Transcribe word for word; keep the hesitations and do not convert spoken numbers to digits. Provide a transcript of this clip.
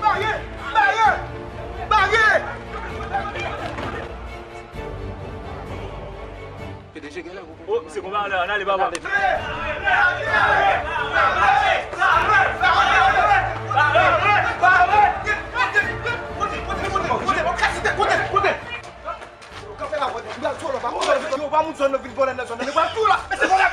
Bare! Bare! Bare! P D G genlè, oh, se konba la, ann ale, papa. Yo pa moun zòn nan vin vòlè nan zòn nan, nou pral tou la.